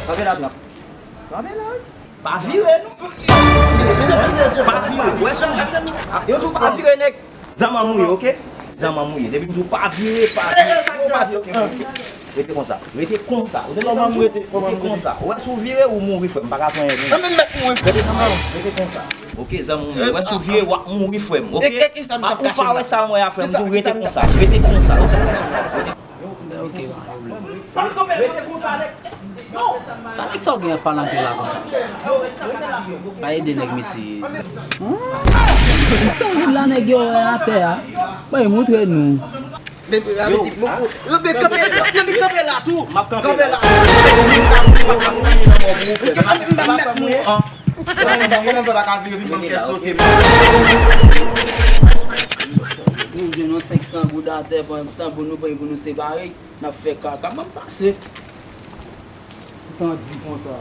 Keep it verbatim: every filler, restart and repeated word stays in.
Kanpe la, trap. Kanpe la. Pa vire, non. Pa vire. Wè si w vire. Yo di w pa vire, nèg. Zanmi an mouye, oke? Zanmi an mouye. Depi m di w pa vire, pa vire. Pa vire, oke. Rete konsa. Rete konsa. Ou tande sa m di w? Rete konsa. Wè si w vire, ou mouri, frè m. M pa ka fè anyen pou ou. Mwen menm mèt mouri, frè m. Rete konsa. Oke, zanmi an mouye. Wè si w vire, w ap mouri, frè m. Oke? Ou pa wè sa m wè a, frè m? M di w rete konsa. Rete konsa. Rete konsa. Ok, pa pwoblèm. Sa nèg sa w gen ap pale anpil la konsa? Pa ede nèg mesye. Sa w la nèg yo wè atè a. Bay moutre nou. Kanpe la tou. Kanpe la. Kòman pèp la ka vire vin ban m kè sote? Nou jwenn yon senk san goud atè, pran tan pou nou pran pou nou separe. N ap fè kaka, ban m pase. Tan di konsa.